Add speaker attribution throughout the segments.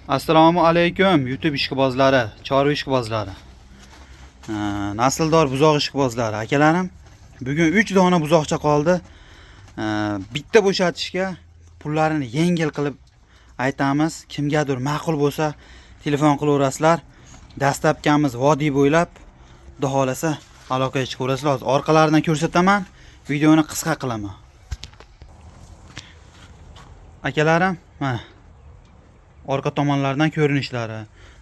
Speaker 1: Assalomu alaykum YouTube ishqibozlari, chorva ishqibozlari. Nasldor buzoq ishqibozlari, akalarim. Bugun 3 dona buzoqcha qoldi. Bitta bo'shatishga pullarini yengil qilib aytamiz. Kimgadir ma'qul bo'lsa, telefon qilaverasizlar. Dastlabkamiz vodiy bo'ylab, xudo xolasa aloqaga chiqaverasizlar. Hozir orqalaridan ko'rsataman. Videoni qisqa qilaman. Akalarim, mana orqa tomonlaridan ko'rinishlari.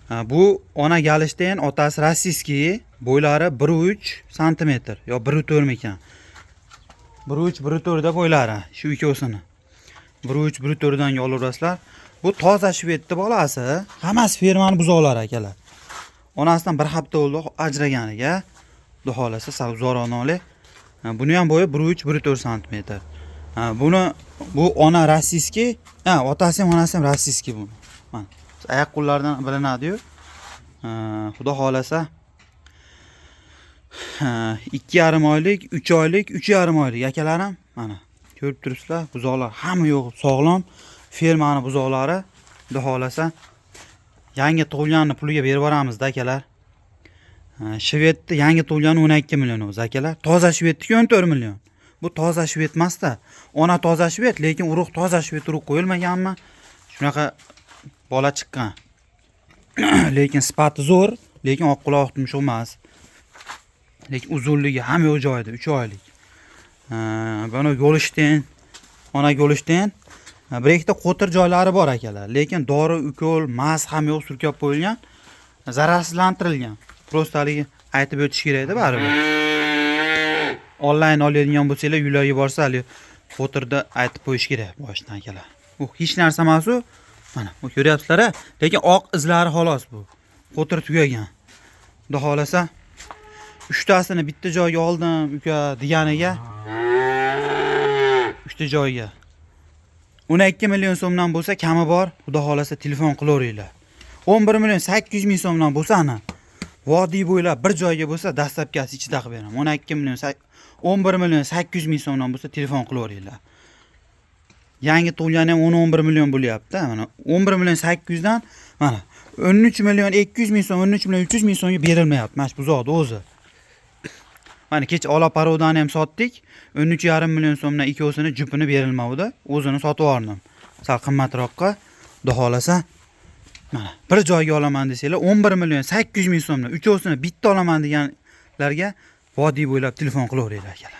Speaker 1: Ha, bu ona Голштин, otasi российский, bo'ylari 1.3 santimetr yo 1.4 ekan. 1.3, 1.4 da bo'ylari, shu ikkovsini. 1.3, 1.4 dan olaverasizlar. Bu toza shvedni bolasi, hammasi fermani buzoqlari, akalar. Onasidan bir hafta bo'ldi ajraganiga. Xudo xolasa sal uzoqroqdan olay. Ha, buni ham bo'yi 1.3, 1.4 santimetr. Ha, buni bu ona российский, ha, otasi ham, onasi ham российский buni. Mana oyoq qo'llaridan bilinadi-yu. Ha, xudo xolasa 2,5 oylik, 3 oylik, 3,5 oylik, akalarim, mana ko'rib turibsizlar, buzoqlar hamma yo'q sog'lom, fermani buzoqlari. Xudo xolasa yangi tug'ilganni puliga berib yuboramizda, akalar. Ha, shvedni yangi tug'ilgani 12 million o'zi, akalar. Toza shvedniki 14 million. Bu toza shved emasda. Ona toza shved, lekin urug' toza shved urug' qo'yilmaganmi? Shunaqa bola chiqqan. Lekin sifati zo'r, lekin oq quloq tumshuq emas. Lekin uzunligi hamma yo'q joyida, 3 oylik. Buni Голштин, ona Голштин. Bir ikkita qo'tir joylari bor, akalar, lekin dori, ukol, maz ham yo'q surkab qo'yilgan, zararsizlantirilgan. Просто haligi aytib o'tish kerakda baribir. Onlayn oladigan bo'lsanglar, uylarga borsa, haligi qo'tirda aytib qo'yish kerak boshidan, akalar. U hech narsa emas u. Mana, bu ko'ryapsizlar, a? Lekin oq izlari xolos bu. Qo'tir tugagan. Xudo xolasa uchtasini bitta joyga oldim, uka, deganiga uchta joyga 12 million so'mdan bo'lsa, kami bor. Xudo xolasa telefon qilaveringlar. 11 million 800 ming so'mdan bo'lsa, ana vodiy bo'ylab bir joyga bo'lsa, доставка si ichida qilib beraman. 12 million, 11 million 800 ming so'mdan bo'lsa, telefon qilaveringlar. Yangi tug'ilgani ham 10, 11 million bo'lyapti. Mana 11 million 800 dan, mana 13 million 200 ming so'm, 13 million 300 ming so'mga berilmayapti mana shu buzoqni o'zi. Mana kecha ola породани ham sotdik. 13,5 million so'mdan ikkovsini jupini berilmavdi. O'zini sotib yubordim. Sal qimmatroqqa. Xudo xolasa mana bir joyga olaman desanglar, 11 million 800 ming so'mdan uchovsini bitta olaman deganlarga vodiy bo'ylab telefon qilaveringlar, akalar.